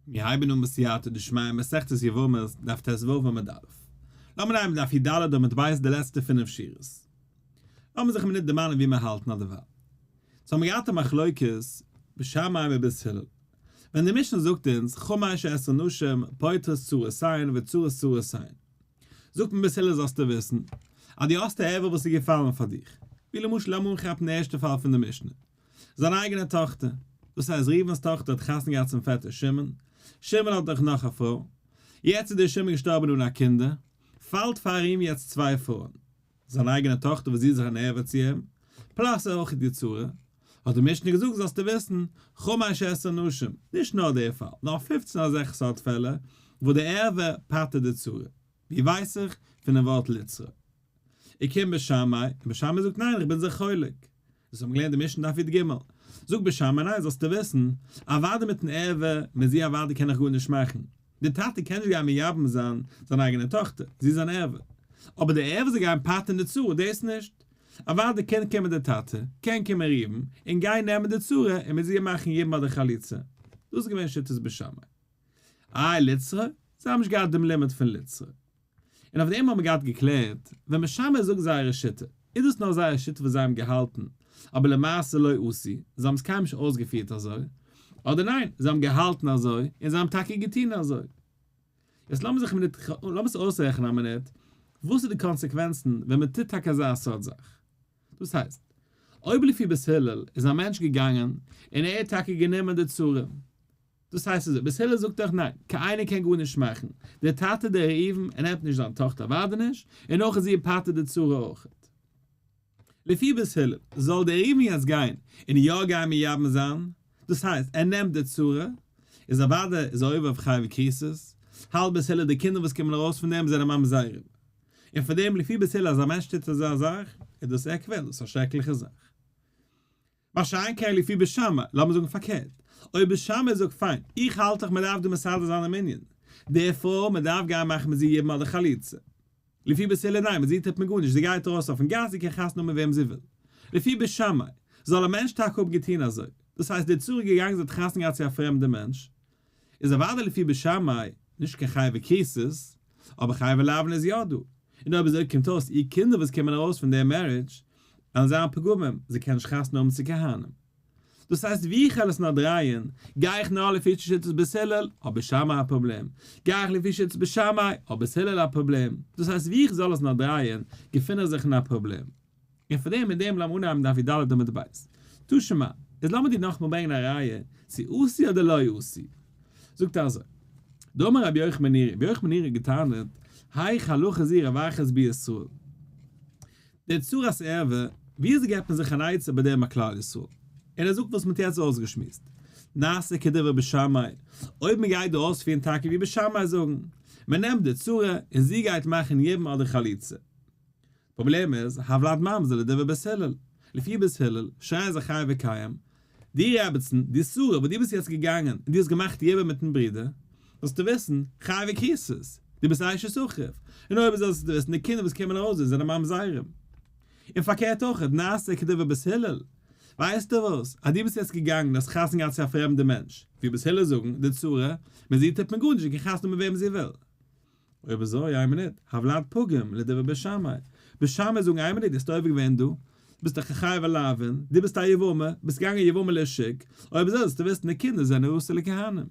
מיר הייבן אן בסייעתא דשמיא מסכת יבמות, דף ט"ו עמוד א'. לאמיר אנהייבן דף י"ד עמוד ב' די לעצטע פינף שורות. לאמיר זיך א מינוט דערמאנען וואו מיר האלטן אדערווייל. סאו האבן מיר געהאט א מחלוקת בית שמאי מיט בית הלל. ווען די משנה זאגט אונז חמש עשרה נשים פוטרות צרותיהן וצרות צרותיהן. זאגט מען בית הלל זאלסטו וויסן אז דו האסט א ערוה וואס איז געפאלן פאר דיך. ווי למשל לאמיר אנכאפן די ערשטע פאל פון די משנה. זיין אייגענע טאכטער, דאס הייסט ראובן'ס טאכטער האט חתונה געהאט צום פעטער שמעון, שמעון האט דאך נאך א פרוי, יעצט איז דער שמעון געשטארבען אן א קינדער, פאלט פאר אים יעצט צוויי פרויען, זיין אייגענע טאכטער וואס זי איז זיך אן ערוה צו אים, plus אויך די צרה, האט די משנה געזאגט זאלסטו וויסן, חמש עשרה נשים, נישט נאר דער פאל, נאר פופצן אזעלכע סארט פעלער, וואו די ערוה פטר'ט די צרה, ווי ווייס איך? פונעם ווארט לצרור. און קומט בית שמאי, און בית שמאי זאגט ניין איך בין זיך חולק. דאס האבן מיר געלערנט אין משנה דף י"ג. זאגט בית שמאי ניין זאלסטו וויסן, אוודאי מיטן ערוה, מיט זי אוודאי קען איך גארנישט מאכן. די טאטע קען נישט גיין מייבם זיין זיין אייגענע טאכטער, זי איז אן ערוה. אבער די ערוה זאל גיין פטר'ן די צרה, דאס נישט. אוודאי קען קומען די טאטע, קען קומען ראובן, און גיין נעמען די צרה און מיט זי מאכן יבום אדער חליצה. דאס איז געווען שיטת בית שמאי. איי לצרור? זיי האבן נישט געהאט דעם לימוד פון לצרור. און אויף דעם האבן מיר געהאט געקלערט, ווען בית שמאי זאגט זייערע שיטה, איז דאס נאר זייער שיטה וואס זיי האבן געהאלטן, אבער למעשה לא עשו, זיי האבן עס קיינמאל נישט אויסגעפירט אזוי, אדער ניין, זיי האבן געהאלטן אזוי, און זיי האבן טאקע געטון אזוי. יעצט לאמיר זיך א מינוט, לאמיר עס אויסרעכענען א מינוט, וואס איז די קאנסעקווענצן ווען מען טוט טאקע אזא סארט זאך? דאס הייסט, אויב לפי בית הלל איז א מענטש געגאנגען און ער האט טאקע גענומען די צרה, דאס הייסט אזוי, בית הלל זאגט דאך ניין, קיינער קען גארנישט מאכן, דער טאטע דער ראובן ער נעמט נישט זיין טאכטער אוודאי נישט, און אויך איז איר פאטער די צרה אויכעט. לפי בית הלל זאל דער ראובן יעצט גיין און יא גיין מייבם זיין, דאס הייסט ער נעמט די צרה, איז אוודאי איז ער עובר אויף חייבי כריתות, האלט בית הלל די קינדער וואס קומען ארויס פון דעם זענען ממזרים. און פאר דעם לפי בית הלל אז א מענטש טוט אזא זאך, איז דאס עקוועל, דאס איז א שרעקליכע זאך. מה שאין כן לפי בית שמאי, לאמיר זאגן פארקערט, אויב בית שמאי זאגט פיין, איך האלט דאך מען דארף דא מסדר זיין א מנין, די פרוי, מען דארף גיין מאכן מיט זי יבום אדער חליצה. לפי בית הלל ניין, מיט זי טוט מען גארנישט, זי גייט ארויס אויפן גאס, זי קען חתונה האבן מיט וועם זי וויל. לפי בית שמאי, זאל א מענטש טאקע האבן געטון אזוי, דאס הייסט די צרה איז געגאנגען זי האט חתונה געהאט צו א פרעמדע מענטש, איז אוודאי לפי בית שמאי נישט קיין חייבי כריתות, אבער חייבי לאוין איז יא דא. און אויב אזוי קומט אויס איר קינדער וואס קומען ארויס פון דער marriage וועלן זיין פגומים, זיי קענען נישט חתונה האבן צו כהנים. דאס הייסט ווי איך וועל עס נאר דרייען, גיי איך נאר לפי שיטת בית הלל, האט בית שמאי א פראבלעם, גיי איך לפי שיטת בית שמאי, האט בית הלל א פראבלעם, דאס הייסט ווי איך זאל עס נאר דרייען, געפין איך זיך אין א פראבלעם. און פאר דעם מיט דעם לאמיר אנהייבן דף י"ד עמוד ב'. תא שמע, איז לאמיר דיר נאכאמאל ברענגען א ראיה צו עשו אדער לא עשו. זאגט ער אזוי, דאמר רבי יוחנן בן נורי, רבי יוחנן בן נורי האט געטענה'ט, היאך הלכה זו רווחת בישראל. די צרת ערווה, ווי אזוי געבט מען זיך אן עצה ביי דעם א כלל ישראל? און ער זאגט וואס מען האט יעצט אויסגעשמועסט, נעשה כדברי בית שמאי, אויב מען גייט דא אויספירן טאקע ווי בית שמאי זאגן, מען נעמט די צרה און זי גייט מאכן יבום אדער חליצה. פראבלעם איז, הולד ממזר לדברי בית הלל, לפי בית הלל, שרייען זיי חי וקיים, די רעבעצן, די שרה וואס דו ביסט יעצט געגאנגען און דו האסט געמאכט יבום מיטן ברודער, זאלסטו וויסן, חייבי כריתות, דו ביסט אשת אחיו, און אויב אזוי זאלסטו וויסן, די קינדער וואס קומען ארויס דא זענען ממזרים. און פארקערט אויך, נעשה כדברי בית הלל, ווייסטו וואס, אז דו ביסט יעצט געגאנגען און האסט חתונה געהאט צו א פרעמדע מענטש, ווי בית הלל זאגן, די צרה, מיט זי טוט מען גארנישט, זי קען חתונה האבן מיט וועם זי וויל. אויב אזוי, איין מינוט, הולד פגום לדברי בית שמאי. בית שמאי זאגן איין מינוט, דו האסט עובר געווען דא, ביסט דאך א חייבי לאוין, דו ביסט א יבמה, ביסט געגאנגען יבמה לשוק, אויב אזוי זאלסטו וויסן די קינדער זענען אסור לכהנים.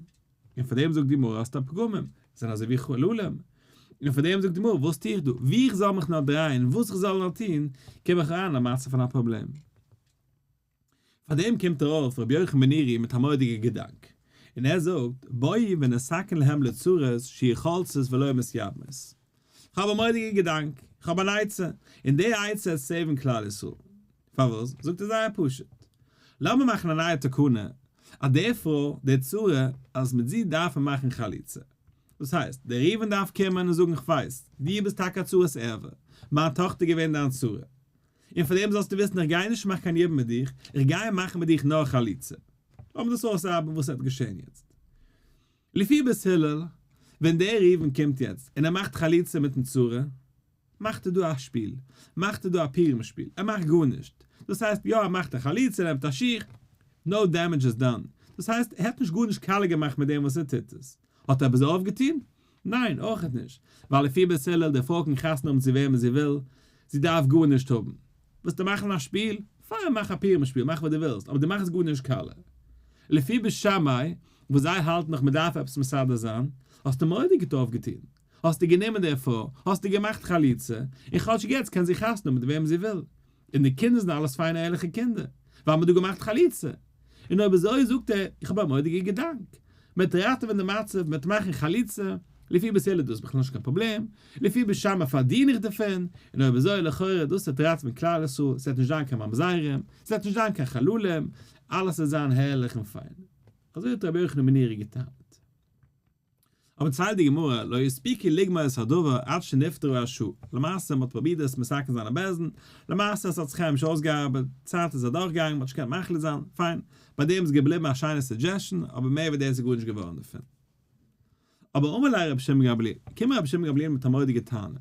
און פאר דעם זאגט די גמרא האסט א פגמים, זענען אזוי ווי חללים. און פאר דעם זאגט די גמרא וואס טו איך דא, ווי איך זאל מיך נאר דרייען, וואס איך זאל נאר טון, קום איך אריין אין א מצב פון א פראבלעם. פאר דעם קומט ארויף רבי יוחנן בן נורי מיט א מורא'דיגע געדאנק, און ער זאגט, בואו ונתקן להם לצרות שיהיו חולצות ולא מתייבמות. כ'האב א מורא'דיגע געדאנק, כ'האב אן עצה, און די עצה וועט save ן כלל ישראל. פארוואס? זאגט ער זייער פשוט. לאמיר מאכן א נייע תקנה, אז די פרוי, די צרה, אז מיט זי דארף מען מאכן חליצה. דאס הייסט, דער ראובן דארף קומען און זאגן כ'ווייס, דו ביסט טאקע א צרת ערווה, מיין טאכטער איז געווען דיין צרה, און פאר דעם זאלסטו וויסן איך גיי נישט מאכן קיין יבום מיט דיך, איך גיי מאכן מיט דיך נאר חליצה. לאמיר דאס אויסארבען וואס וועט געשען יעצט. לפי בית הלל, ווען דער ראובן קומט יעצט און ער מאכט חליצה מיטן צרה, מאכט ער דא א שפיל, מאכט ער דא א פורים שפיל, ער מאכט גארנישט, דאס הייסט יא ער מאכט א חליצה, ער נעמט א שיך, no damage is done. דאס הייסט, ער האט נישט גארנישט קאליע געמאכט מיט דעם וואס ער טוט עס. האט ער עפעס אויפגעטון? ניין, אויכעט נישט. ווייל לפי בית הלל, די פרוי קען חתונה האבן צו וועמען זי וויל, זי דארף גארנישט האבן. ווילסטו מאכן א שפיל? פיין, מאך א פורים שפיל, מאך וואס דו ווילסט, אבער דו מאכסט גארנישט קאליע. לפי בית שמאי, וואס זיי האלטן נאך מען דארף עפעס מסדר זיין, האסטו מורא'דיג גוט אויפגעטון. האסטו גענומען די פרוי, האסטו געמאכט חליצה, און כאטש יעצט קען זי חתונה האבן מיט וועמען זי וויל. און די קינדער זענען אלעס פיינע ערליכע קינדער, ווייל מ'האט דא געמאכט חליצה. און אויב אזוי זאגט ער, איך האב א מורא'דיגע געדאנק, מ'וועט ראטעווען די מצב, מ'וועט מאכן חליצה, לפי בית הלל איז דאס בכלל נישט קיין פראבלעם, לפי בית שמאי פארדין איך דערפון, און אויב אזוי לכאורה דאס וועט ראטעווען כלל ישראל, ס'וועט נישט זיין קיין ממזרים, ס'וועט נישט זיין קיין חללים, אלעס וועט זיין הערליך און פיין. אזוי האט רבי יוחנן בן נורי געטענה'ט. אבער ציילט די גמרא, לא הספיקו לגמור את הדבר עד שנפטרו השעה, למעשה מ'האט פרובירט עס מתקן זיין א בית דין, למעשה עס האט זיך קיינמאל נישט אויסגעארבעט, צייט איז אדורכגעגאנגען, מ'האט נישט געקענט מחליט זיין, פיין, ביי דעם איז געבליבן א שיינע suggestion, אבער מער ווי דאס איז גארנישט געווארן דערפון. אבער אמר ליה רבי שמעון גמליאל, קומט רבי שמעון גמליאל מיט א מורא'דיגע טענה,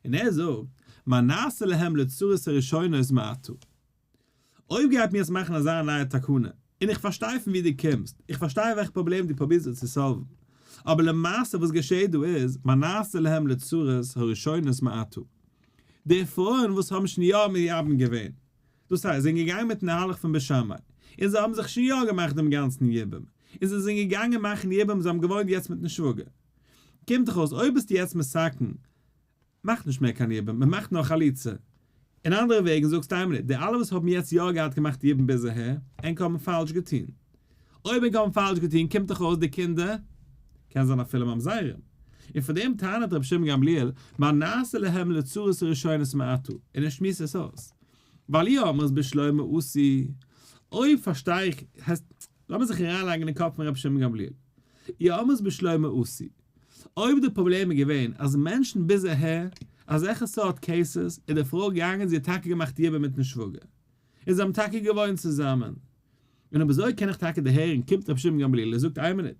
און ער זאגט, מה נעשה להם לצרות הראשונות מעתה? אויב גייט מיר יעצט מאכן אזא נייע תקנה, און איך פארשטיי פון ווי דו קומסט, איך פארשטיי וועלכע פראבלעם דו פרובירסט דא צו solve ן, אבער למעשה וואס געשעהט דא איז, מה נעשה להם לצרות הראשונות מעתה. די פרויען וואס האבן שוין יא מייבם געווען, דאס הייסט, זיי זענען געגאנגען מיטן מהלך פון בית שמאי, און זיי האבן זיך שוין יא געמאכט דעם גאנצן יבום, און זיי זענען געגאנגען מאכן יבום, זיי האבן געוואוינט יעצט מיטן שוואגער. קומט דאך אויס אויב ביסטו יעצט מתקן מאכט נישט מער קיין יבום, מען מאכט נאר חליצה. אין אנדערע וועגן זאגסטו איין מינוט, די אלע וואס האבן יעצט יא געהאט געמאכט יבום ביז אהער, ענק האבן פאלש געטון. אויב ענק האבן פאלש געטון קומט דאך אויס די קינדער קען זיין אפילו ממזרים. און פאר דעם טענה'ט רבי שמעון גמליאל, מה נעשה להם לצרות הראשונות מעתה, און ער שמועסט עס אויס. ווייל אי אמרת בשלמא עשו, אויב פארשטיי איך, הייסט, לאמיר זיך אריינלייגן אין קאפ פון רבי שמעון גמליאל, אי אמרת בשלמא עשו, אויב די פראבלעם איז געווען אז מענטשן ביז אהער, אזעלכע סארט cases, איז די פרוי געגאנגען זי האט טאקע געמאכט יבום מיטן שוואגער, און זיי האבן טאקע געוואוינט צוזאמען, און אויב אזוי קען איך טאקע דערהערן, קומט רבי שמעון גמליאל און זאגט איין מינוט,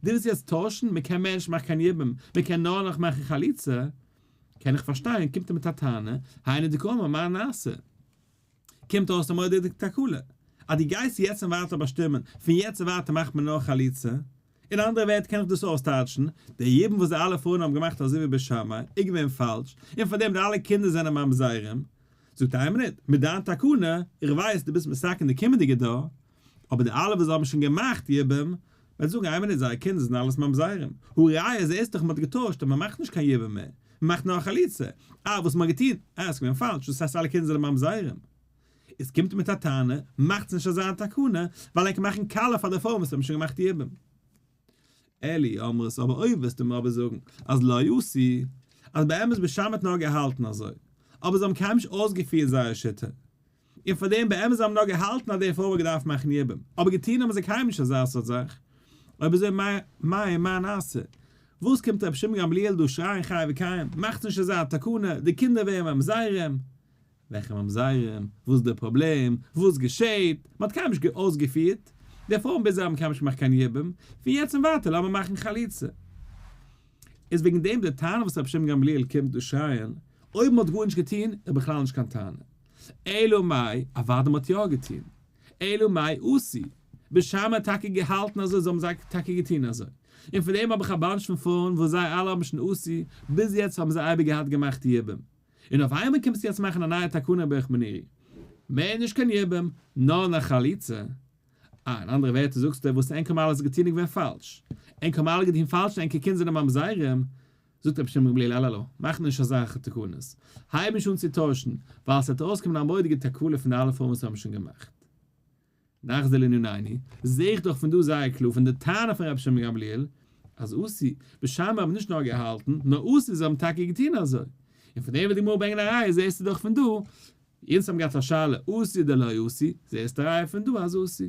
דו ווילסט יעצט טוישן, מען קען מער נישט מאכן קיין יבום, מען קען נאר נאך מאכן חליצה, קען איך פארשטיין, קומט ער מיט א טענה, היינו דקאמר מה נעשה? קומט אויס א מורא'דיגע תקלה, אז דו גייסט יעצט און ווייטער באשטימען, פון יעצט און ווייטער מאכט מען נאר חליצה, אין אנדערע ווערטער קען איך דאס אויסטייטשן, די יבום וואס די אלע פרויען האבן געמאכט אזוי ווי בית שמאי, איז געווען פאלש, און פאר דעם די אלע קינדער זענען ממזרים. זאגט איין מינוט, מיט דיין תקנה, איך ווייס דו ביסט מתקן די קומענדיגע דור, אבער די אלע וואס האבן שוין געמאכט יבום, וועט זאגן איין מינוט זייער קינדער זענען אלעס ממזרים, הא ראיה זעסט דאך מען האט געטוישט אז מען מאכט נישט קיין יבום מער, מען מאכט נאר חליצה, אה וואס מען האט געטון, אה עס איז געווען פאלש, דאס הייסט אלע קינדער זענען ממזרים. עס קומט מיט א טענה, מאכטס נישט אזא תקנה, ווייל ענק מאכן קאלע פאר די פרויען וואס האבן שוין געמאכט יבום. אלא אי אמרת, אבער אויב וועסטו מיר אבער זאגן אז לא עשו, אז באמת בית שמאי האט נאר געהאלטן אזוי, אבער זיי האבן קיינמאל נישט אויסגעפירט זייער שיטה, און פאר דעם באמת זיי האבן נאר געהאלטן אז די פרוי וואלט געדארפט מאכן יבום, אבער געטון האבן זיי קיינמאל נישט אזא סארט זאך. אויב אזוי מאי מה נעשה? וואס קומט רבי שמעון גמליאל דא שרייען חי וקיים, מאכטס נישט אזא תקנה, די קינדער ווערן ממזרים. וועלכע ממזרים? וואס איז די פראבלעם? וואס געשעהט? מען האט קיינמאל נישט אויסגעפירט די פרויען ביז זיי האבן קיינמאל נישט געמאכט קיין יבום, פון יעצט און ווייטער לאמיר מאכן חליצה. איז וועגן דעם די טענה וואס רבי שמעון גמליאל קומט דא שרייען, אויב מען האט גארנישט געטון איז בכלל נישט קיין טענה. אלא מאי, אוודאי מען האט יא געטון. אלא מאי עשו. בית שמאי האט טאקע געהאלטן אזוי, זיי האבן זיי טאקע געטון אזוי. און פון דעם האב איך א bunch פון פרויען וואס זיי אלע האבן שוין עשו, ביז יעצט האבן זיי אייביג געהאט געמאכט יבום. און אויף איינמאל קומסטו יעצט מאכן א נייע תקנה בערך מנירי. מער נישט קיין יבום, נאר נאך חליצה. אה, אין אנדערע ווערטער זאגסטו וואס ענק האבן אלעס געטון איז געווען פאלש. ענק האבן אלע געטון פאלש און ענקער קינד זענען ממזרים. זאגט רבי שמעון גמליאל אללא, מאך נישט אזעלכע תקנות. הייב נישט אן צו טוישן, ווייל עס וועט ארויסקומען א מורא'דיגע תקלה פון די אלע פרויען וואס האבן שוין געמאכט. נחזור לענינינו, זעה איך דאך פון דא זייער קלאר פון די טענה פון רבי שמעון גמליאל, אז עשו, בית שמאי האבן נישט נאר געהאלטן, נאר עשו זיי האבן טאקע געטון אזוי. און פון דעם וועט די גמרא ברענגען א ראיה זעסטו דאך פון דא, אונז האבן געהאט א שאלה עשו אדער לא עשו, זעסטו א ראיה פון דא אז עשו.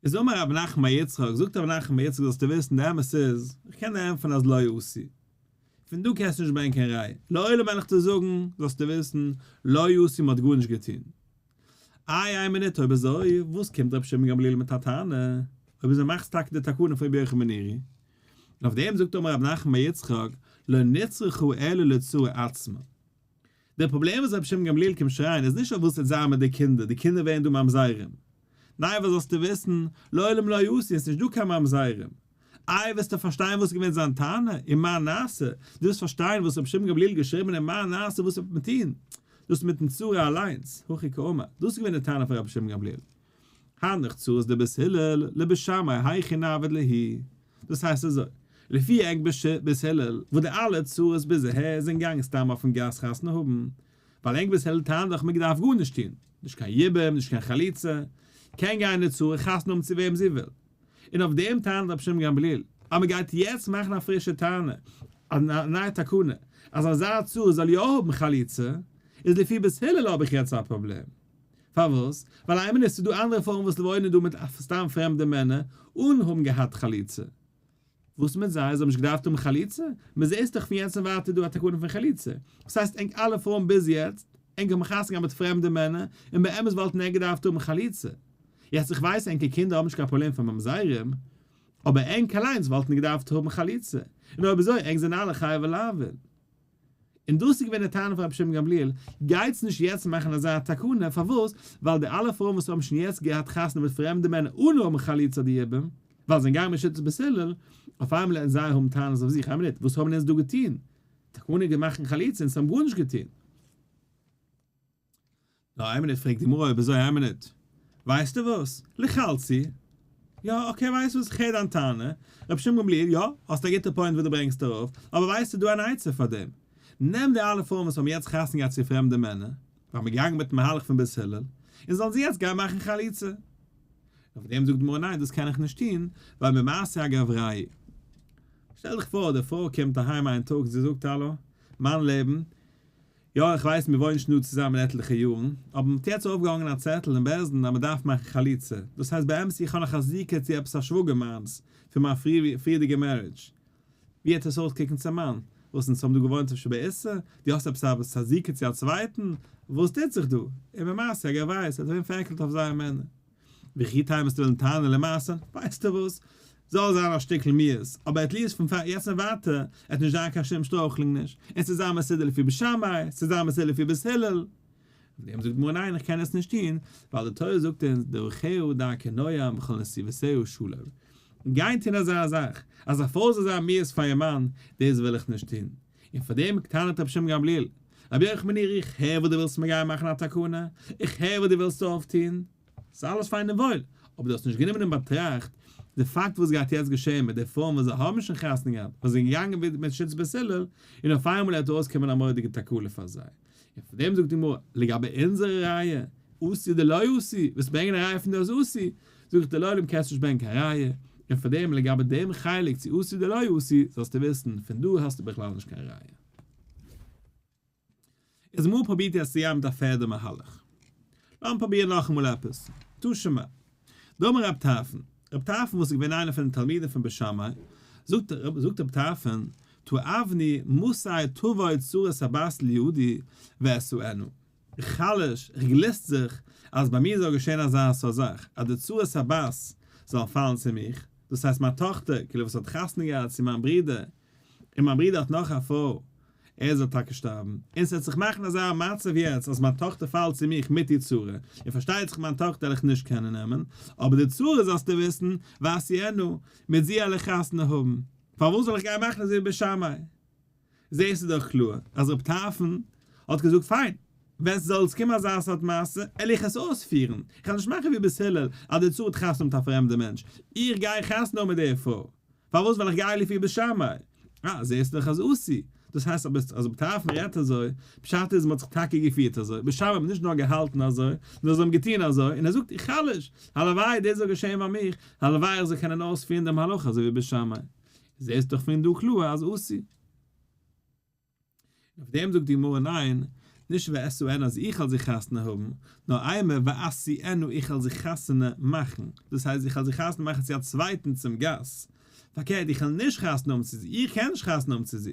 איז אמר רב נחמן בר יצחק, זאגט רב נחמן בר יצחק זאלסטו וויסן די אמת איז, איך קען דיר ענטפערן אז לא עשו. פון דא קענסטו נישט ברענגען קיין ראיה. לעולם וועל איך דיר זאגן, זאלסטו וויסן, לא עשו מען האט גארנישט געטון. איי איין מינוט אויב אזוי וואס קומט רבי שמעון גמליאל מיט א טענה? אויב אזוי מאכסטו טאקע די תקנה פון רבי יוחנן בן נורי. און אויף דעם זאגט אמר רב נחמן בר יצחק, לא נצרכו אלא לצרה עצמה. דער פראבלעם וואס רבי שמעון גמליאל קומט שרייען איז נישט אויף וואס וועט זיין מיט די קינדער, די קינדער ווערן דא ממזרים. ניין וואס זאלסטו וויסן, לעולם לא עשו, עס איז נישט דא קיין ממזרים. איי וועסטו פארשטיין וואס איז געווען זיין טענה, און מה נעשה, דו ווילסט פארשטיין וואס רבי שמעון גמליאל געשריבן און מה נעשה וואס וועט מען טון, דאס מיטן צרה אליינס, הכי קאמר, דאס איז געווען די טענה פון רבי שמעון גמליאל. הנך צרות דבית הלל לבית שמאי היכי נעביד להו, דאס הייסט אזוי, לפי ענק בית הלל, וואס די אלע צרות ביז אהער זענען געגאנגען סתם אויפן גאס חתונה האבן, ווייל ענק בית הלל טענה'ן דאך מען דארף גארנישט טון, נישט קיין יבום, נישט קיין חליצה, קען גיין די צרה חתונה האבן צו וועם זי וויל. און אויף דעם טענה'ט רבי שמעון גמליאל, אז מען גייט יעצט מאכן א פרישע טענה, א נייע תקנה, אז אזא צרה זאל יא האבן חליצה, איז לפי בית הלל האב איך יעצט א פראבלעם. פארוואס? ווייל איין מינוט, ס'איז דא אנדערע פרויען וואס וואוינען דא מיט סתם פרעמדע מענער אן האבן געהאט חליצה. וואס מיט זיי? זיי האבן נישט געדארפט האבן חליצה? מ'זעהט דאך פון יעצט און ווייטער איז דא א תקנה פון חליצה. וואס הייסט ענק אלע פרויען ביז יעצט, ענק האבן חתונה געהאט מיט פרעמדע מענער, און באמת וואלטן ענק געדארפט האבן חליצה. יעצט איך ווייס ענקער קינדער האבן נישט קיין פראבלעם פון ממזרים, אבער ענק אליינס וואלטן געדארפט האבן חליצה. און אויב אזוי ענק זענען אלע חייבי לאוין. און דאס איז געווען די טענה פון רבי שמעון גמליאל, גייטס נישט יעצט מאכן אזא תקנה, פארוואס? ווייל די אלע פרויען וואס האבן שוין יעצט געהאט חתונה מיט פרעמדע מענער אן האבן חליצה אדער יבום, ווייל זיי זענען געגאנגען בשיטת בית הלל, אויף איינמאל וועלן זיי האבן טענות אויף זיך, איין מינוט, וואס האבן אונז דא געטון? תקנה געמאכט און חליצה, אונז האבן גארנישט געטון. נאר איין מינוט פרעגט די גמרא אויב אזוי איין מינוט ווייסטו וואס? ליחלצו יא okay ווייסט וואס איך הער דיין טענה רבי שמעון גמליאל יא האסט א גוטע point וואס דו ברענגסט ארויף אבער ווייסטו דא אן עצה פאר דעם נעם די אלע פרויען וואס האבן יעצט חתונה געהאט צו פרעמדע מענער ווייל מ'איז געגאנגען מיטן מהלך פון בית הלל און זאלן זיי יעצט גיין מאכן חליצה אויף דעם זאגט די גמרא ניין דאס קען איך נישט טון ווייל ממעשה אגבראי שטעל דיך פאר די פרוי קומט אהיים איין טאג זי זאגט האלא מיין לעבן יא איך ווייס מיר וואוינען שוין דא צוזאמען עטליכע יארן, אבער מ'האט יעצט אויפגעהאנגען א צעטל אין בית דין אז מ'דארף מאכן חליצה, דאס הייסט באמת איך האב נאך א זיקה צו עפעס א שוואגער מיינס פון מיין פריערדיגע marriage, ווי העט עס אויסקוקן צום מאן? וואס אונז האבן דא געוואוינט אפשר באיסור? דו האסט עפעס א זיקה צו א צווייטן? וואס טוט זיך דא? און ממעשה אגב ווייס ער האט ארום פעקלט אויף זייער מענער. וכי תימא וועסטו וועלן טענה'ן למעשה, ווייסטו וואס? זאל זיין א שטיקל מיאוס, אבער at least פון יעצט און ווייטער עט נישט זיין קיין שום שטרויכלונג נישט, און ס'זאל זיין מסודר לפי בית שמאי, ס'זאל זיין מסודר לפי בית הלל. אויף דעם זאגט די גמרא ניין איך קען עס נישט טון, ווייל די תורה זאגט אונז דרכיה דרכי נועם וכל נתיבותיה שלום. גיין טון אזא זאך, אז א פרוי זאל זיין מיאוס פאר איר מאן, דאס וויל איך נישט טון. און פאר דעם טענה'ט רבי שמעון גמליאל, רבי יוחנן איך הער וואס דו ווילסט מיר גייען מאכן א תקנה, איך הער וואס דו ווילסט אויפטון, ס'איז אלעס פיין און וואויל, אבער דו האסט נישט גענומען אין באטראכט די פאקט וואס גייט יעצט געשען מיט די פרויען וואס זיי האבן שוין חתונה געהאט, וואס זענען געגאנגען מיט שיטת בית הלל, און אויף איינמאל העט אויסקומען א מורא'דיגע תקלה פאר זיי. און פאר דעם זאגט די גמרא, לגבי אונזערע ראיה, אסור דלא אסור, ווילסט ברענגען א ראיה פון דאס אסור, זאג איך דיר לעולם קענסט נישט ברענגען קיין ראיה, און פאר דעם לגבי דעם חלק צו אסור דלא אסור, זאלסטו וויסן, פון דא האסטו בכלל נישט קיין ראיה. איז אמאל פרובירט יעצט צו גיין מיט א פערדע מהלך. לאמיר פרובירן נאכאמאל עפעס. תא שמע. דאמר רב טרפון. רב טרפון וואס איז געווען איינער פון די תלמידים פון בית שמאי, זאגט זאגט רב טרפון, תאווני מתי תבוא צרת הבת לידי ואשאנה. איך חלש, איך גליסט זיך, אז ביי מיר זאל געשען אזא סארט זאך, אז די צרת הבת זאלן פאלן צו מיך, דאס הייסט מיין טאכטער, כאילו וואס האט חתונה געהאט צו מיין ברודער, און מיין ברודער האט נאך א פרוי, ער זאל טאקע שטארבן, און ס'וועט זיך מאכן אזא מצב יעצט אז מיין טאכטער פאלט צו מיך מיט איר צרה, און פארשטייט זיך מיין טאכטער וועל איך נישט קענען נעמען, אבער די צרה זאלסטו וויסן, ואשיאנה, מיט זי וועל איך חתונה האבן. פארוואס זאל איך גיין מאכן אזוי ווי בית שמאי? זעסטו דאך קלאר אז רב טרפון האט געזאגט פיין, ווען ס'זאל עס קומען אזא סארט מעשה, על איך עס אויספירן, איך וועל נישט מאכן ווי בית הלל אז די צרה האט חתונה מיט א פרעמדע מענטש, איך גיי חתונה האבן מיט די פרוי. פארוואס ווייל איך גיי לפי בית שמאי? אה, זעסט דאך אז אסור. דאס הייסט אז רבי טרפון רעדט אזוי, פשט איז מ'האט זיך טאקע געפירט אזוי, בית שמאי האבן נישט נאר געהאלטן אזוי, נאר זיי האבן געטון אזוי, און ער זאגט איך חלש, הלוואי דאס זאל געשען ביי מיך, הלוואי איך זאל קענען אויספירן דעם הלכה אזוי ווי בית שמאי. זעסט דאך פון דא קלאר אז אסור. און אויף דעם זאגט די גמרא ניין, נישט ואשאנה אז איך וועל זיך חתונה האבן, נאר אימא ואשיאנה איך וועל זיך חתונה מאכן, דאס הייסט איך וועל זיך חתונה מאכן צו א צווייטן צום גאס, פארקערט איך וועל נישט חתונה האבן צו זי, איך קען נישט חתונה האבן צו זי,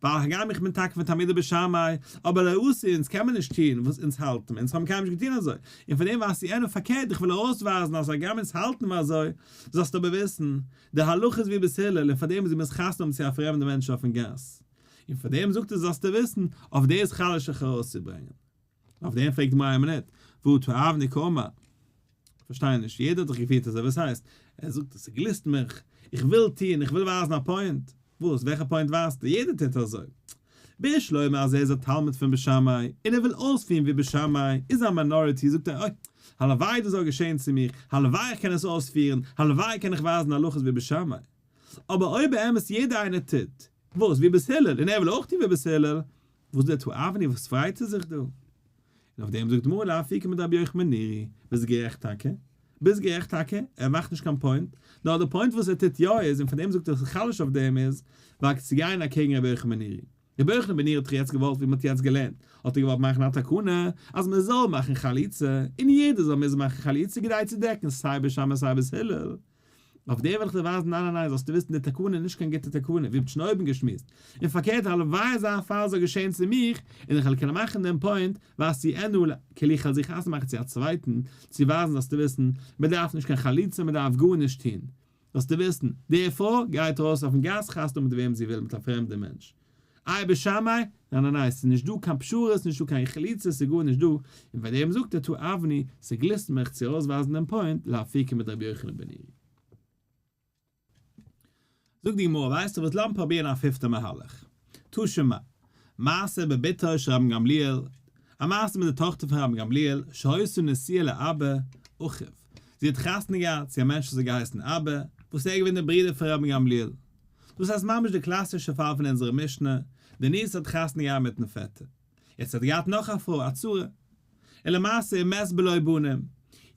ווייל הגם איך בין טאקע פון תלמידי בית שמאי, אבער לא עשו אונז קען מען נישט טון וואס אונז האלטן, אונז האבן קיינמאל נישט געטון אזוי, און פון דעם ואשיאנה פארקערט איך וויל ארויסווייזן אז הגם אונז האלטן מיר אזוי, זאלסטו אבער וויסן, די הלכה איז ווי בית הלל און פאר דעם זי מוז חתונה האבן צו א פרעמדע מענטש אויפן גאס. און פאר דעם זאגט ער זאלסטו וויסן, אויף דאס חלש איך ארויסצוברענגען. אויף דעם פרעגט די גמרא איין מינוט, והא תאבני קאמר. פארשטיי נישט, יעדער האט זיך געפירט אזוי, וואס הייסט? ער זאגט עס גליסט מיך, איך וויל טון, איך וויל ווייזן א point. וואס? וועלכע point ווייזטו? יעדער טוט אזוי. בשלמא אז ער איז א תלמיד פון בית שמאי, און ער וויל אויספירן ווי בית שמאי, איז א minority, זאגט ער, אוי, הלוואי דאס זאל געשען צו מיך, הלוואי איך קען עס אויספירן, הלוואי קען איך ווייזן הלכות ווי בית שמאי. אבער אויב באמת יעדער איינער טוט, וואס? ווי בית הלל, און ער וויל אויך טון ווי בית הלל, וואס איז דער תאוותני, וואס פרייט ער זיך דא? און אויף דעם זאגט די גמרא לאפוקי מדרבי יוחנן בן נורי, ביסט גערעכט טאקע, ביסט גערעכט טאקע, ער מאכט נישט קיין point, נאר די point וואס ער טוט יא איז, און פון דעם זאגט ער חלש אויף דעם איז, ווייל צו גיין אקעגן רבי יוחנן בן נורי. רבי יוחנן בן נורי האט דאך יעצט געוואלט ווי מען האט יעצט געלערנט, האט ער געוואלט מאכן א תקנה אז מען זאל מאכן חליצה, און יעדער זאל מוזן מאכן חליצה כדי צו דעקן סיי בית שמאי סיי בית הלל. אויף דעם וועל איך דיר ווייזן ניין ניין ניין זאלסטו וויסן די תקנה איז נישט קיין גוטע תקנה ווי מ'האט שוין אויבן געשמועסט, און פארקערט הלוואי אזא פאל זאל געשען צו מיך און איך וועל קענען מאכן דעם point ואשיאנה כאילו איך וועל זיך חתונה מאכן צו א צווייטן צו ווייזן זאלסטו וויסן מ'דארף נישט קיין חליצה מ'דארף גארנישט טון זאלסטו וויסן די פרוי גייט ארויס אויפן גאס חתונה מיט וועם זי וויל מיט א פרעמדע מענטש איי בית שמאי? ניין ניין ניין ס'איז נישט דא קיין פשרות נישט דא קיין חליצות ס'איז גארנישט דא, און פאר דעם זאגט ער תאוותני, ס'גליסט מיך צו ארויסווייזן דעם point לאפוקי מדרבי יוחנן בן נורי. זאגט די גמרא ווייסטו וואס לאמיר פראבירן א פיפטע מהלך, תא שמע, מעשה בבתו של רבן גמליאל, א מעשה מיט די טאכטער פון רבן גמליאל, שהיתה נשואה לאבא אחיו, זי האט חתונה געהאט צו א מענטש וואס האט געהייסן אבא, וואס ער איז געווען דער ברודער פון רבן גמליאל, דאס הייסט ממש די קלאסישע פאל פון אונזערע משנה, די niece האט חתונה געהאט מיטן פעטער, יעצט האט געהאט נאך א פרוי א צרה, און למעשה ומת בלא בנים,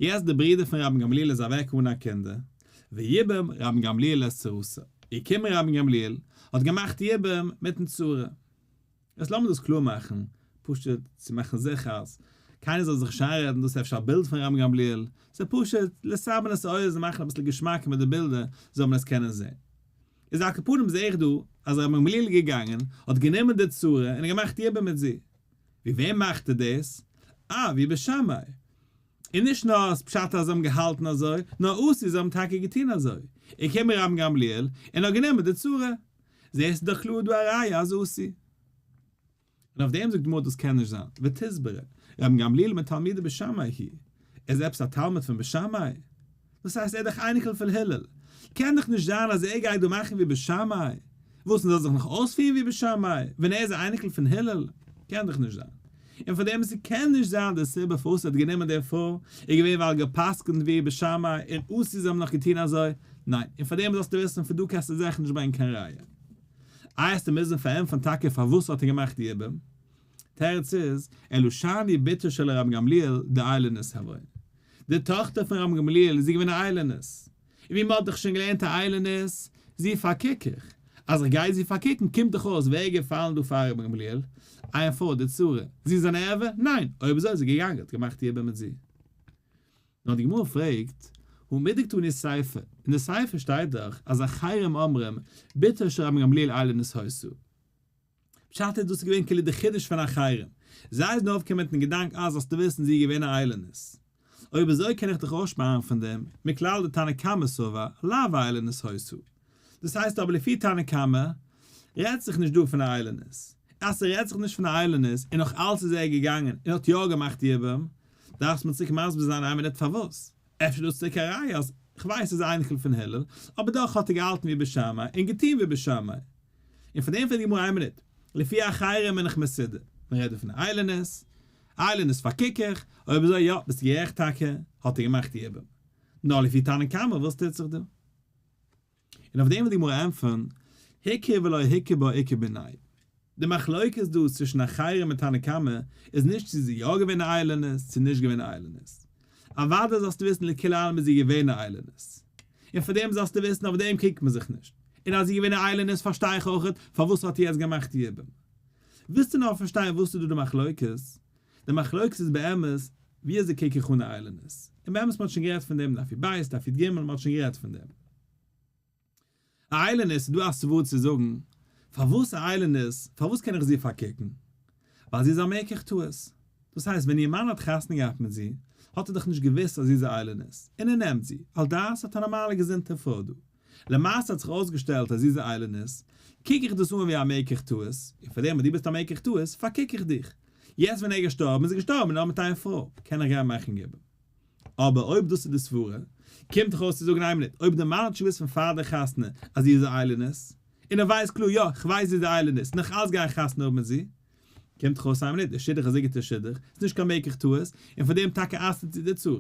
יעצט די ברודער פון רבן גמליאל איז אוועק אן א קינדער, ויבם רבן גמליאל את צרתו, איז געקומען רבן גמליאל האט געמאכט יבום מיטן צרה. יעצט לאמיר דאס קלאר מאכן, פשוט צו מאכן זיכער אז קיינער זאל זיך נישט איינרעדן דאס איז אפשר א בילד פון רבן גמליאל, ס'איז פשוט לסבר את האוזן מאכן אביסל געשמאקער מיט די בילדער זאל מען עס קענען זען. איז על כל פנים זעה איך דא אז רבן גמליאל איז געגאנגען, האט גענומען די צרה און געמאכט יבום מיט זי. ווי וועם מאכט ער דאס? אה, ווי בית שמאי. און נישט נאר אז פשט אז זיי האבן געהאלטן אזוי, נאר אסי זיי האבן טאקע געטון אזוי. איז געקומען רבן גמליאל און האט גענומען די צרה. זעסטו דאך קלאר דא א ראיה אז אסי. און אויף דעם זאגט די גמרא דאס קען נישט זיין, ותסברא, רבן גמליאל מתלמידי בית שמאי הוא, ער איז עפעס א תלמיד פון בית שמאי? דאס הייסט ער איז דאך אייניקל פון הלל, קען דאך נישט זיין אז ער גייט דא מאכן ווי בית שמאי, וואס מען זאל זיך נאך אויספירן ווי בית שמאי, ווען ער איז א אייניקל פון הלל, קען דאך נישט זיין. און פאר דעם ס'קען נישט זיין די סיבה פארוואס ער האט גענומען די פרוי איז געווען ווייל ער האט גע'פסק'נט ווי בית שמאי און אסי זיי האבן נאך געטון אזוי, ניין, און פאר דעם זאלסטו וויסן פון דא קענסטו זיכער נישט ברענגען קיין ראיה. איי עסטו מוזן פארענטפערן טאקע פארוואס האט ער געמאכט די יבום? תירוץ איז, אלא שאני בתו של רבן גמליאל דאיילונית הואי. די טאכטער פון רבן גמליאל איז זי געווען א איילונית. און ווי מען האט דאך שוין געלערנט א איילונית, זי פארקוק איך. אז איך גיי זי פארקוקן קומט דאך אויס ווער איז געפאלן דא פאר רבן גמליאל? איין פרוי די צרה. זי איז אן ערווה? ניין! אויב אזוי איז ער געגאנגען האט געמאכט יבום מיט זי. נאר די גמרא פרעגט, הא מדקתני סיפא, אין די סיפא שטייט דאך אז אחרים אומרים בתו של רבן גמליאל איילונית היתה. פשט איז דאס איז געווען כאילו די חידוש פון אחרים, זיי זענען אויפגעקומען מיטן געדאנק אז זאלסטו וויסן זי איז געווען א איילונית. אויב אזוי קען איך דיך אויסשפארן פון דעם, מכלל דתנא קמא סבר, לאו איילונית היתה. דאס הייסט אבער לפי תנא קמא רעדט זיך נישט דא פון א איילונית. אז ס'רעדט זיך נישט פון א איילונית און נאך אלץ איז ער געגאנגען און האט יא געמאכט יבום, דארפסט מיר צוריק מסביר זיין איין מינוט פארוואס. אפשר דאס צוריק א ראיה אז כ'ווייס ס'איז א אייניקל פון הלל, אבער דאך האט ער געהאלטן ווי בית שמאי און געטון ווי בית שמאי. און פון דעם פרעגט די גמרא איין מינוט, לפי אחרים בין איך מסודר, מען רעדט דא פון איילונית, איילונית פארקוק איך, אויב אזוי יא, ביסט גערעכט טאקע, האט ער געמאכט יבום. נאר לפי תנא קמא וואס טוט זיך דא? און אויף דעם וועט די גמרא ענטפערן, הכיר ולא הכיר בה איכא בינייהו. די מחלוקת דא צווישן אחרים און תנא קמא איז נישט צו זי איז יא געווען א איילונית צו נישט געווען א איילונית. אוודאי זאלסטו וויסן לכולי עלמא איז זי געווען א איילונית. און פאר דעם זאלסטו וויסן אויף דעם קוקט מען זיך נישט. און אז זי איז געווען א איילונית פארשטיי איך אויכעט פארוואס האט איר יעצט געמאכט יבום. ווילסטו נאר פארשטיין וואס איז דא די מחלוקת? די מחלוקת איז באמת ווי אזוי קוק איך אן א איילונית. און באמת מען האט שוין גערעדט פון דעם דף י"ב דף י"ג מען האט שוין גערעדט פון דעם. א איילונית איז דא א סברא צו זאגן פארוואס א איילונית פארוואס קען איך זי פארקוקן? ווייל זי איז א מקח טעות. דאס הייסט ווען איר מאן האט חתונה געהאט מיט זי האט ער דאך נישט געוואוסט אז זי איז א איילונית און ער נעמט זי על דעת האט א נארמאלע געזונטע פרוי דא. למעשה האט זיך אויסגעשטעלט אז זי איז א איילונית, קוק איך דאס אן ווי א מקח טעות, און פאר דעם אז דו ביסט א מקח טעות פארקוק איך דיך. יעצט ווען ער איז געשטארבן איז ער געשטארבן נאר מיט איין פרוי, קען איך גיין מאכן יבום. אבער אויב דאס איז די סברה, קומט דאך אויס צו זאגן איין מינוט, אויב דער מאן האט שוין געוואוסט פון פאר די חתונה אז זי איז א איילונית, און ער ווייסט קלאר יא, כ'ווייס זי איז א איילונית, נאך אלץ גיי איך חתונה האבן מיט זי, קומט דאך אויס איין מינוט, דער שידוך איז א גוטער שידוך, ס'איז נישט קיין מקח טעות, און פאר דעם טאקע אסר'ט זי די צרה.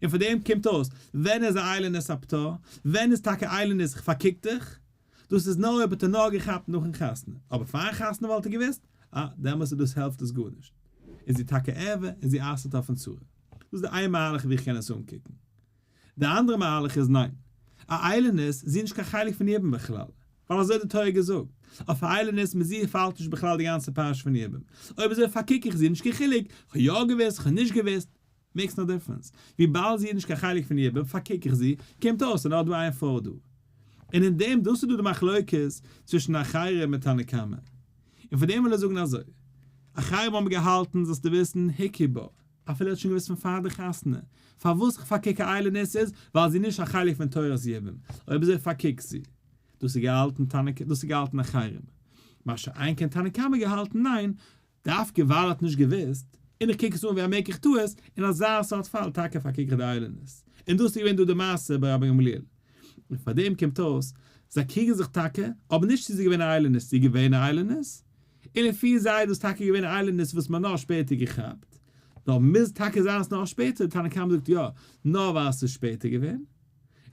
און פאר דעם קומט אויס, ווען איז א איילונית א פטור? ווען איז טאקע איילונית כ'פארקוק דיך? דאס איז נאר אויב האט ער נאר געכאפט נאכן חתונה, אבער פארן חתונה וואלט ער געוואוסט, אה, דעמאלס איז דאס העלפט עס גארנישט. איז זי טאקע ערווה און זי אסר'ט אויפן צרה. דאס איז די איין מהלך ווי איך קען עס אנקוקן. די אנדערע מהלך איז ניין. א איילונית זי איז נישט קיין חלק פון יבום בכלל. ווייל אזוי האט די תורה געזאגט. אויף א איילונית מיט זי פאלט נישט בכלל די גאנצע פרשה פון יבום. אויב אזוי פארקוק איך זי נישט קיין חילוק, כ'האב יא געוואוסט, כ'האב נישט געוואוסט. makes no difference. וויבאלד זי איז נישט קיין חלק פון יבום פארקוק איך זי, קומט אויס ס'איז נאר דא איין פרוי דא. און אין דעם דאס איז דא די מחלוקת צווישן אחרים מיט תנא קמא. און פון דעם וויל ער זאגן אזוי. אחרים האבן געהאלטן זאלסטו וויסן הכיר בה, אפילו ער האט שוין געוואוסט פון פאר די חתונה, פארוואס כ'פארקוק א איילונית איז ווייל זי איז נישט א חלק פון תורת יבום, אויב אזוי פארקוק זי. דאס איז געהאלטן תנא דאס איז געהאלטן אחרים. מה שאין כן תנא קמא געהאלטן ניין, דווקא ווייל ער האט נישט געוואוסט, און איך קוק עס אן ווי א מקח טעות, אין אזא סארט פאל טאקע פארקוק איך די איילונית. און דאס איז געווען דא די מעשה ביי רבי גמליאל. און פאר דעם קומט אויס, זיי קריגן זיך טאקע, אבער נישט צו ס'איז געווען א איילונית, צו געווען א איילונית, און לפי זיי איז דאס טאקע געווען א איילונית וואס מ'האט נאר שפעטער געכאפט, נאר מוז טאקע זיין אז נאר שפעטער, תנא קמא זאגט יא, נאר ווייל ס'איז שפעטער געווען.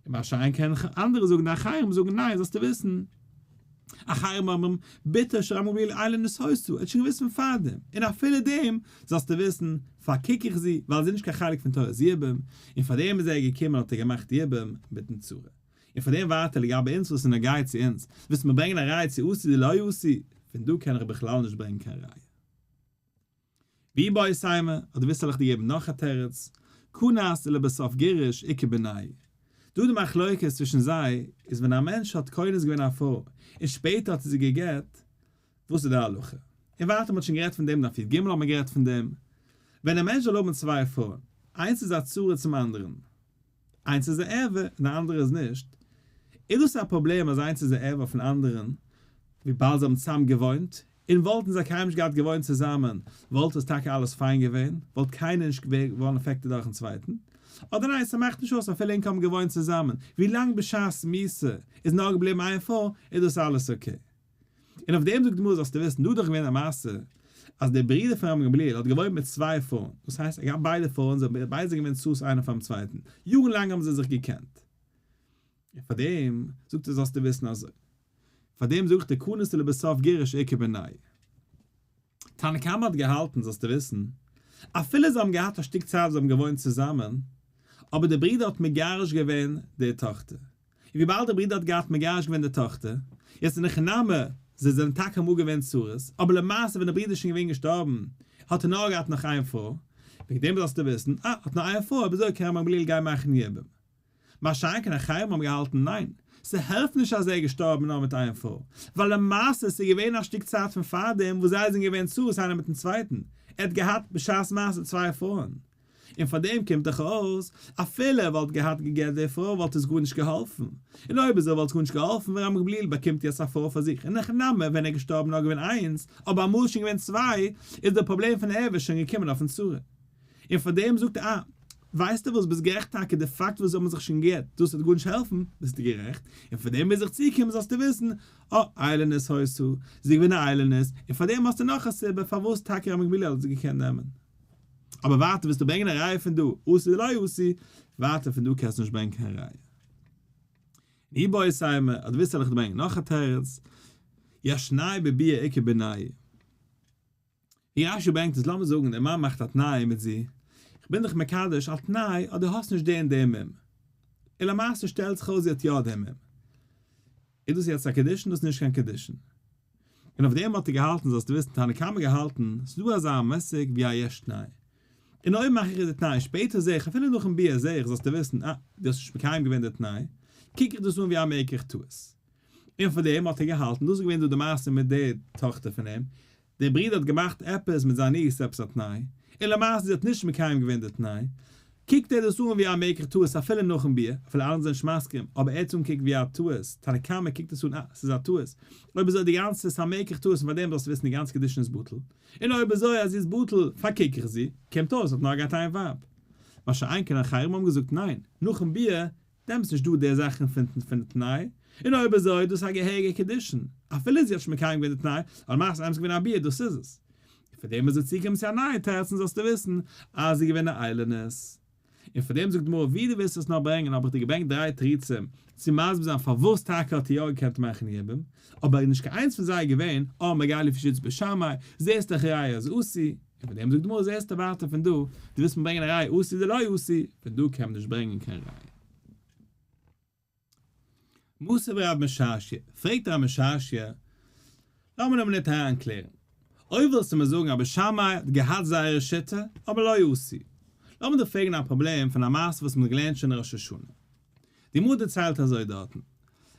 און מה שאין כן אנדערע זאגן די אחרים זאגן ניין זאלסטו וויסן אחרים אומרים בתו של רבן גמליאל איילונית היתה ער האט שוין געוואוסט פון פארדעם און אפילו דעם זאלסטו וויסן פארקוק איך זי ווייל זי איז נישט קיין חלק פון תורת יבום און פארדעם איז ער געקומען האט ער געמאכט יבום מיטן צרה און פארדעם ווייטער לגבי אונז וואס איז נוגע צו אונז ווילסט מיר ברענגען א ראיה צו אתי דלא אתי פון דא קען איך בכלל נישט ברענגען קיין ראיה. ואיבעית אימא, אדער ווילסט זאל איך דיר געבן נאך א תירוץ, כנס ולבסוף גירש איכא בינייהו. דא די מחלוקת צווישן זיי איז ווען א מענטש האט כונס געווען א פרוי און שפעטער האט ער זי גע'גט, וואס איז די הלכה? און ווייטער מ'האט שוין גערעדט פון דעם דף י"ג האט מען גערעדט פון דעם, ווען א מענטש זאל האבן צוויי פרויען, איינס איז א צרה צום אנדערן, איינס איז א ערווה און די אנדערע איז נישט, איז דאס א פראבלעם אז איינס איז א ערווה אויפן אנדערן וויבאלד זיי האבן צוזאם געוואוינט, און וואלטן זיי קיינמאל נישט געהאט געוואוינט צוזאמען וואלט עס טאקע אלעס פיין געווען, וואלט קיינער נישט געווארן affected דורכן צווייטן, אדער ניין ס'מאכט נישט אויס אפילו ענק האבן געוואוינט צוזאמען, ווילאנג בשעת מיתה איז נאר געבליבן איין פרוי איז דאס אלעס okay. און אויף דעם זאגט די גמרא זאלסטו וויסן, דא איז דאך געווען א מעשה אז דער ברודער פון רבן גמליאל האט געוואוינט מיט צוויי פרויען, דאס הייסט ער האט געהאט ביידע פרויען, זיי ביידע זענען געווען צרות איינער פאר'ן צווייטן, יארן לאנג האבן זיי זיך געקענט. און פאר דעם זאגט ער זאלסטו וויסן אזוי, פאר דעם זאג איך דיר כנס ולבסוף גירש איכא בינייהו. תנא קמא האט געהאלטן, זאלסטו וויסן, אפילו זיי האבן געהאט א שטיק צייט וואס זיי האבן געוואוינט צוזאמען, אבער דער ברודער האט מגרש געווען די טאכטער, און וויבאלד דער ברודער האט געהאט מגרש געווען די טאכטער, יעצט אין הכי נמי, זיי זענען טאקע אמאל געווען צרות, אבער למעשה ווען דער ברודער איז שוין געווען געשטארבן, האט ער נאר געהאט נאך איין פרוי, וועגן דעם זאלסטו וויסן, אה, האט נאר איין פרוי, אויב אזוי קען רבן גמליאל גיין מאכן יבום. מה שאין כן אחרים האבן געהאלטן ניין, ס'העלפט נישט אז ער איז געשטארבן נאר מיט איין פרוי, ווייל למעשה ס'איז געווען א שטיק צייט פון פארדעם וואס זיי זענען געווען צרות איינער מיטן צווייטן, ער האט געהאט בשעת מעשה צוויי פרויען, און פאר דעם קומט דאך אויס, אפילו ער וואלט געהאט גע'גט די פרוי וואלט עס גארנישט געהאלפן, און אויב אזוי וואלט עס גארנישט געהאלפן ווען רבן גמליאל באקומט יעצט א פרוי פאר זיך, אין הכי נמי ווען ער איז געשטארבן נאר געווען איינס, אבער אמאל איז שוין געווען צוויי, איז דער פראבלעם פון ערווה שוין געקומען אויפן צרה. און פאר דעם זאגט ער אה, ווייסטו וואס ביסט גערעכט טאקע די פאקט וואס זיי האבן זיך שוין גע'גט דאס וועט גארנישט העלפן, ביסטו גערעכט, און פאר דעם מוז איך צוקומען זאלסטו וויסן, אה, איילונית היתה, זי איז געווען א איילונית, און פאר דעם האסטו נאך א סיבה פארוואס טאקע רבן גמליאל האט זי געקענט נעמען. אבער ווייטער ווילסטו ברענגען א ראיה פון דא, אתי דלא אתי, ווייטער פון דא קענסטו נישט ברענגען קיין ראיה. ואיבעית אימא, אז דו ווילסט וועל איך דיר ברענגען נאך א תירוץ, יש תנאי בביאה איכא בינייהו. ווי רש"י ברענגט עס, לאמיר זאגן דער מאן מאכט א תנאי מיט זי, איך בין דיך מקדש על תנאי אז דו האסט נישט די און די מום. און למעשה שטעלט זיך אויס זי האט יא די מום. איז דאס יעצט א קידושין? דאס איז נישט קיין קידושין. און אויף דעם האט ער געהאלטן, זאלסטו וויסן, תנא קמא געהאלטן, ס'איז דא אזא מושג ווי א יש תנאי. און אויב מאך איך די תנאי, שפעטער זעה איך, אפילו נאכן ביאה זעה איך, זאלסטו וויסן, אה, דו האסט נישט מקיים געווען די תנאי, קוק איך דאס אן ווי א מקח טעות. און פאר דעם האט ער געהאלטן, דאס איז געווען דא די מעשה מיט די טאכטער פון אים, דער ברודער האט געמאכט עפעס מיט זיין niece עפעס א תנאי, און למעשה זי האט נישט מקיים געווען די תנאי, קוקט ער דאס אן ווי א מקח טעות אפילו נאכן ביאה, אפילו אלע זענען נישט מסכים, אבער ער האט עס אנגעקוקט ווי א טעות, תנא קמא קוקט עס אן אה, ס'איז א טעות, אויב אזוי די גאנצע ס'איז א מקח טעות און פאר דעם זאלסטו וויסן די גאנצע קידושין איז בטל, און אויב אזוי אז זי איז בטל פארקוק איך זי, קומט אויס האט נאר געהאט איין ווייב. מה שאין כן אחרים האבן געזאגט ניין, נאכן ביאה דעמאלטס נישט דא די זאכן פון פון די תנאי, און אויב אזוי איז דאס א געהעריגע קידושין, אפילו זי האט שוין מקיים געווען די תנאי, אבער למעשה איינמאל ס'איז געווען א ביאה דאס איז עס. און פאר דעם איז ער צוגעקומען צו א נייע תירוץ און זאלסטו וויסן אז זי איז געווען א איילונית. און פאר דעם זאגט די גמרא ווי דו ווילסט עס נאר ברענגען האב איך דיר געברענגט דריי תירוצים צו מסביר זיין פארוואס טאקע האט ער יא געקענט מאכן יבום, אבער נישט קיין איינס פון זיי איז געווען, אה מ'גייט לפי שיטת בית שמאי, זעסט דאך ראיה אז עשו, און פאר דעם זאגט די גמרא זעסטו ווייטער פון דא, דו ווילסט מיר ברענגען א ראיה עשו דלא עשו, פון דא קען מען נישט ברענגען קיין ראיה. מתיב רב משרשיא, פרעגט רב משרשיא, לאמיר נאר א מינוט אריינקלערן, אויב ווילסטו מיר זאגן אז בית שמאי האט געהאט זייערע שיטה, אבער לא עשו, לאמיר דיר פרעגן א פראבלעם פון א מעשה וואס מ'האט געלערנט שוין אין ראש השנה. די גמרא דערציילט אזוי דארטן,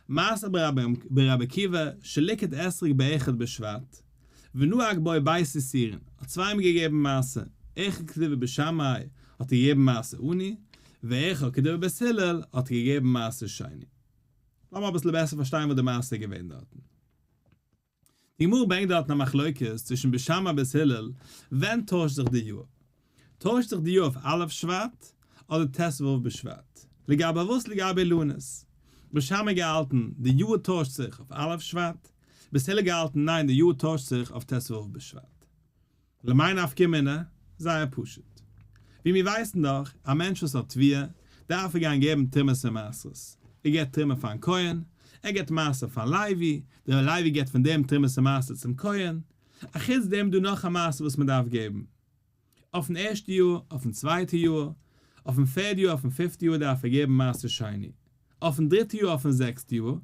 מעשה ברבי עקיבא שליקט אתרוג באחד בשבט, ונהג בו ב' עישורין, האט צוויי מאל געגעבן מעשר, אחד כדברי בית שמאי האט ער געגעבן מעשר עני, ואחד כדברי בית הלל האט ער געגעבן מעשר שני. לאמיר אביסל בעסער פארשטיין וואס די מעשה איז געווען דארטן. די גמרא ברענגט דארטן א מחלוקת צווישן בית שמאי בית הלל, ווען טוישט זיך די יאר? טוישט זיך די יאר אויף א' שבט אדער ט ו בשבט? לגבי וואס? לגבי אילנות. בית שמאי געהאלטן די יאר טוישט זיך אויף א' שבט, בית הלל געהאלטן ניין די יאר טוישט זיך אויף ט ו בשבט. למאי נפקא מינה? זייער פשוט. ווי מיר ווייסן דאך, א מענטש וואס האט תבואה, דארף ער גיין געבן תרומות און מעשרות. ער געבט תרומה פארן כהן, ער געבט מעשר פארן לוי, דער לוי געבט פון דעם תרומות און מעשר צום כהן. אחוץ דעם דא נאך א מעשר וואס מען דארף געבן. אויפן ערשטע יאר, אויפן צווייטע יאר, אויפן פערד יאר, אויפן פיפטע יאר דארף ער געבן מעשר שני. אויפן דריטע יאר אויפן זעקסטע יאר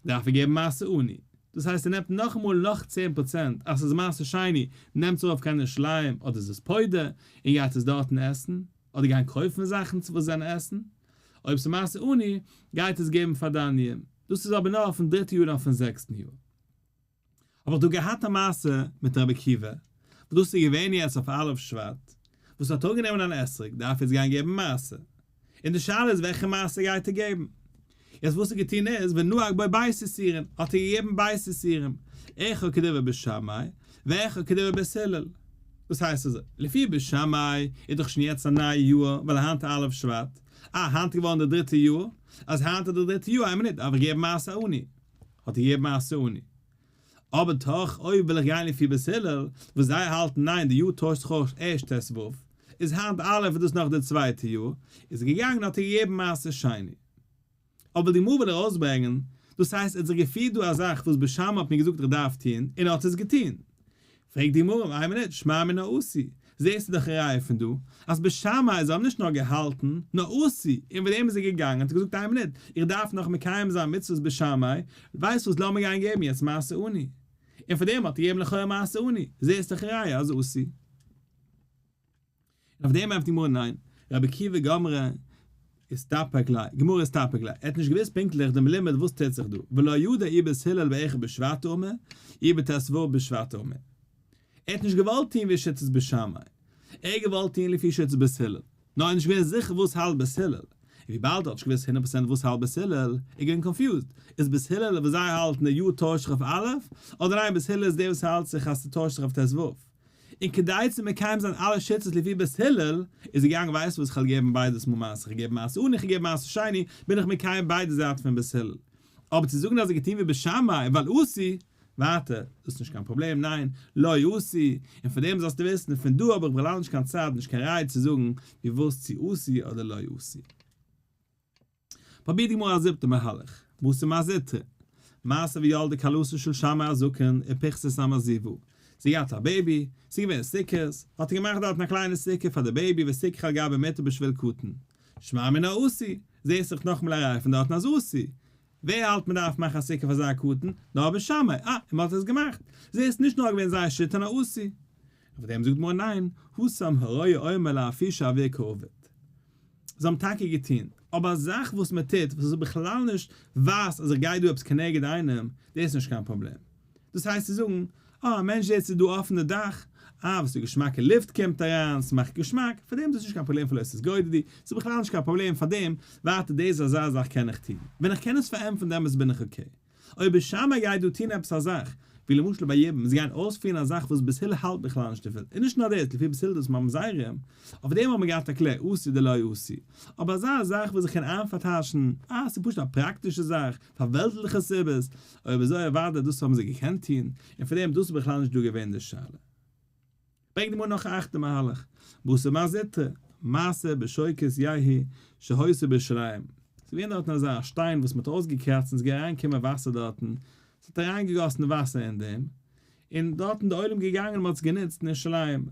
דארף ער געבן מעשר עני, דאס הייסט ער נעמט נאכאמאל נאך 10% אז ס'איז מעשר שני, נעמט עס ארויף קיין ירושלים אדער איז עס פודה און גייט עס דארטן עסן, אדער גיין קויפן זאכן צו וואס זענען עסן, אויב ס'איז מעשר עני גייט עס געבן פאר די עניים, דאס איז אבער נאר אויפן דריטע יאר און אויפן זעקסטן יאר. האב איך דא געהאט א מעשה מיט רבי עקיבא, וואס דאס איז געווען יעצט אויף א' שבט, וואס האט אנגענומען אן אתרוג, דארף יעצט גיין געבן מעשר, און די שאלה איז וועלכע מעשר גייט ער געבן. יעצט וואס ער געטון איז, ונהג בו ב' עישורין, האט ער געגעבן ב' עישורים, אחד כדברי בית שמאי, ואחד כדברי בית הלל. דאס הייסט אזוי, לפי בית שמאי איז דאך שוין יעצט א נייע יאר, ווייל היינט א' שבט, אה היינט איז געווארן די דריטע יאר, אז היינט איז די דריטע יאר, איין מינוט, דארף איך געבן מעשר עני. האט ער געגעבן מעשר עני. אבער דאך אויב וויל איך גיין לפי בית הלל, וואס זיי האלטן ניין די יאר טוישט זיך אויך ערשט ט ו, איז היינט א' איז דאס נאך די צווייטע יאר, איז ער געגאנגען האט ער געגעבן מעשר שני. אבער די גמרא וויל ארויסברענגען, דאס הייסט ער האט זיך געפירט דא א זאך וואס בית שמאי האט מיר געזאגט איך דארף טון, און ער האט עס געטון. פרעגט די גמרא, איין מינוט, שמע מינה עשו, זעסטו דאך א ראיה פון דא, אז בית שמאי זיי האבן נישט נאר געהאלטן, נאר עשו, און ווען דעם איז ער געגאנגען האט ער געזאגט איין מינוט, איך דארף נאך מקיים זיין מצוות בית שמאי, ווייסט וואס לאמיר גיין געבן יעצט מעשר עני. און פאר דעם האט ער געגעבן לכאורה מעשר עני, זעסט דאך א ראיה אז עשו. און אויף דעם ענטפערט די גמרא ניין, רבי עקיבא גמרא איסתפק ליה, גמרא איסתפק ליה, ער האט נישט געוואוסט פונקטליך דעם לימוד וואס טוט זיך דא, ולא ידע אי בית הלל באחד בשבט אמור, אי בט ו בשבט אמור. ער האט נישט געוואלט טון ווי שיטת בית שמאי, ער האט געוואלט טון לפי שיטת בית הלל, נאר ער איז נישט געווען זיכער וואס האלט בית הלל, און וויבאלד ער האט נישט געוואוסט הונדערט פראצענט וואס האלט בית הלל, איז ער געווען confused, איז בית הלל וואס זיי האלטן די יאר טוישט זיך אויף א', אדער ניין בית הלל איז דער וואס האלט זיך אז ס'טוישט זיך אויף ט ו. און כדי צו מקיים זיין אלע שיטות לפי בית הלל, איז ער געגאנגען ווייסט וואס כ'וועל געבן ביידעס מאל מעשר כ'געב מעשר עני כ'געב מעשר שני, בין איך מקיים ביידע זייטן פון בית הלל. אבער צו זאגן אז ער געטון ווי בית שמאי ווייל עשו, ווייטער, דאס איז נישט קיין פראבלעם, ניין, לא עשו, און פון דעם זאלסטו וויסן, פון דא האב איך בכלל נישט קיין צד נישט קיין ראי' צו זאגן ווי וואס צו עשו אדער לא עשו. פרובירט די גמרא א זיבטע מהלך, מתיב מר זוטרא, מעשה וילדה כלתו של שמאי הזקן ופחתת המרזבה, זי האט געהאט א baby, ס'איז געווען סוכות, האט ער געמאכט דארטן א קליינע סוכה פאר די baby וסיככה על גבי מיטה בשביל קטן, שמע מינה עשו, זעהסט זיך נאכאמאל א ראיה פון דארטן אז עשו, ווער האלט מען דארף מאכן א סוכה פאר אזא קטן, נאר בית שמאי, אה, און מען האט עס געמאכט, זעהסט נישט נאר געווען זייער שיטה נאר עשו. אויף דעם זאגט גמרא ניין, התם הרואה אומר לאפושי אויר קעביד. זיי האבן טאקע געטון, אבער א זאך וואס מען טוט וואס איז בכלל נישט ווייזט אז איך גיי דא עפעס כנגד איינעם, דאס איז נישט קיין פראבלעם. דאס הייסט צו זאגן, אה, א מענטש זעט ס'איז דא אפען די דאך, אה, וואס די געשמאקע לופט קומט אריין, ס'מאכט געשמאק, פאר דעם איז דאס נישט קיין פראבלעם פון לא תתגודדו, ס'איז בכלל נישט קיין פראבלעם פאר דעם, ווייטער דאס אזא זאך קען איך טון, ווען איך קען עס פארענטפערן דעמאלטס בין איך okay. אויב בית שמאי גייט דא טון עפעס א זאך. ווי למשל ביי יבום, זיי גייען אויספירן א זאך וואס בית הלל האלט בכלל נישט דערפון, און נישט נאר דאס, לפי בית הלל דאס ממזרים, אויף דעם האט מען געהאט א קלער אתי דלא אתי, אבער אזא זאך וואס איך קען איינפארטייטשן, אה, ס'איז פשוט א פראקטישע זאך, פאר וועלטליכע סיבות, אויב אזוי אוודאי דאס האבן זיי געקענט טון, און פאר דעם דאס איז בכלל נישט דא געווען די שאלה. ברענגט די גמרא נאך א אכטע מהלך, בתר מר זוטרא, מעשה בשוקת יהי שהיתה בירושלים, ס'איז געווען דארטן אזא שטיין וואס מ'האט אויסגעקראצט און ס'איז אריינגעקומען וואסער דארטן, ס'האט אריינגעגאסן וואסער אין דעם, און דארטן די עולם געגאנגען און מ'האט עס גענוצט אין ירושלים,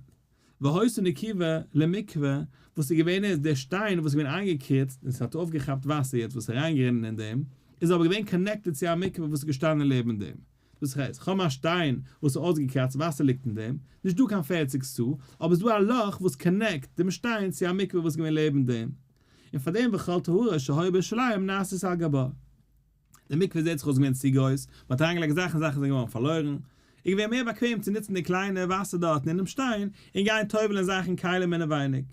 והיתה נקובה למקווה, וואס איז געווען איז דער שטיין וואס איז געווען איינגעקריצט און ס'האט אויפגעכאפט וואסער יעצט וואס איז אריינגערינען אין דעם, איז אבער געווען connected צו א מקווה וואס איז געשטאנען לעבן דעם. דאס הייסט, כ'האב א שטיין וואס איז אויסגעקראצט, וואסער ליגט אין דעם, נישט דא קיין פערציג סאה, אבער ס'איז דא א לאך וואס connect דעם שטיין צו א מקווה וואס איז געווען לעבן דעם, און פאר דעם וכל טהרה שהיו בירושלים נעשית על גבה. די מקווה זעט זיך אויס געווען צו גרויס, מען האט אריינגעלייגט זאכן זאכן זענען געווארן פארלוירן, איז געווען מער באקוועם צו נוצן די קליינע וואסער דארטן אינעם שטיין און גיין טובל'ען זאכן כלים אינעווייניג.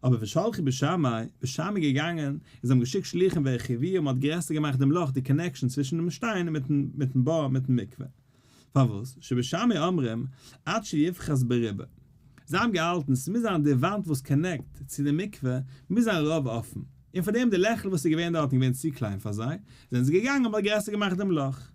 אבער ושלחו בית שמאי, בית שמאי געגאנגען און זיי האבן געשיקט שלוחים והרחיבוה און מען האט גרעסער געמאכט דעם לאך די connection צווישן דעם שטיין מיטן מיטן בור מיטן מקווה. פארוואס? שבית שמאי אומרים עד שיפחת ברובו. זיי האבן געהאלטן ס'מוז זיין די וואנט וואס connect צו די מקווה מוז זיין רוב אפן, און פאר דעם די לעכל וואס איז געווען דארטן געווען צו קליין פאר זיי, זענען זיי געגאנגען און מ'האט גרעסער געמאכט דעם לאך.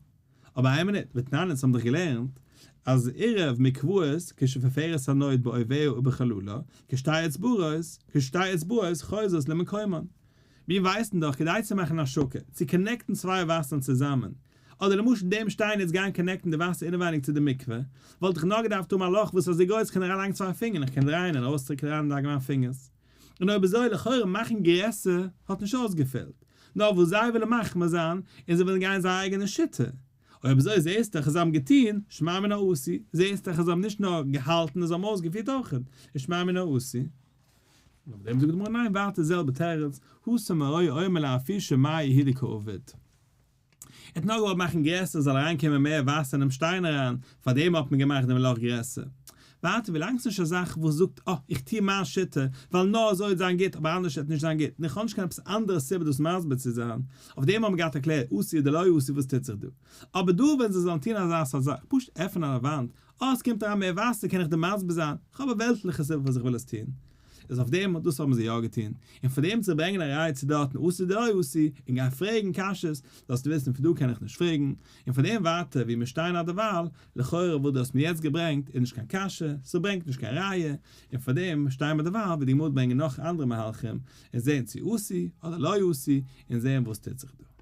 אבער איין מינוט, ותנן אונז האבן דאך געלערנט אז עירב מקוואות כשפופרת הנוד בעוביה ובחללה, כשתי אצבעות, כשתי אצבעות חוזרות למקומן. מיר ווייסן דאך כדי צו מאכן השקה, צו connect ן צוויי וואסערן צוזאמען, אדער למשל דעם שטיין יעצט גיין connect ן די וואסער אינעווייניג צו די מקווה, וואלט איך נאר געדארפט האבן א לאך וואס איז אזוי גרויס איך קען אריינלייגן צוויי פינגער און איך קען דרייען און ארויס צוריק אריינלייגן מיין פינגערס. און אויב אזוי לכאורה מאכן גרעסער האט נישט אויסגעפעלט, נאר וואס זיי ווילן מחמיר זיין און זיי ווילן גיין זייער אייגענע שיטה. אויב אזוי זעהסט דאך אז זיי האבן געטוהן, שמע מינה אתי, זעהסט דאך אז זיי האבן נישט נאר געהאלטן נאר זיי האבן אויסגעפירט אויך, איז שמע מינה אתי. און אויף דעם זאגט די גמרא ניין ווייטער די זעלבע תירוץ, התם היה אומר לאפושי מיא הוא דקא עביד. ער האט נאר געוואלט מאכן גרעסער זאל אריינקומען מער וואסער אינעם שטיין אריין, פארדעם האט מען געמאכט דעם לאך גרעסער. ווייטער ווילאנג ס'נישט א זאך וואס זאגט אה איך טוה מיין שיטה ווייל נאר אזוי וועט זיין גוט אבער אנדערש וועט נישט זיין גוט און איך האב נישט קיין עפעס אנדערע סיבה דאס מסביר צו זיין, אויף דעם האט מען געהאט א קלער אתי אדער לא אתי וואס טוט זיך דא. אבער דא ווען זיי זאלן טון אזא סארט זאך פשוט עפענען א וואנט אה עס קומט אריין מער וואסער קען איך דיר מסביר זיין איך האב א וועלטליכע סיבה פארוואס איך וויל עס טון. איז אויף דעם דאס האבן זיי יא געטון, און פאר דעם צו ברענגען א ראיה צו דארטן אתי דלא אתי, און גיין פרעגן קשיות, זאלסטו וויסן פון דא קען איך נישט פרעגן, און פאר דעם ווייטער ווי מיר שטייען אדערווייל, לכאורה וואס דו האסט מיר יעצט געברענגט איז נישט קיין קשיא, ס'ברענגט נישט קיין ראיה, און פאר דעם שטייען מיר דערווייל ווי די גמרא וועט ברענגען נאך אנדערע מהלכים, און זען צו אתי אדער לא אתי, און זען וואס טוט זיך דא.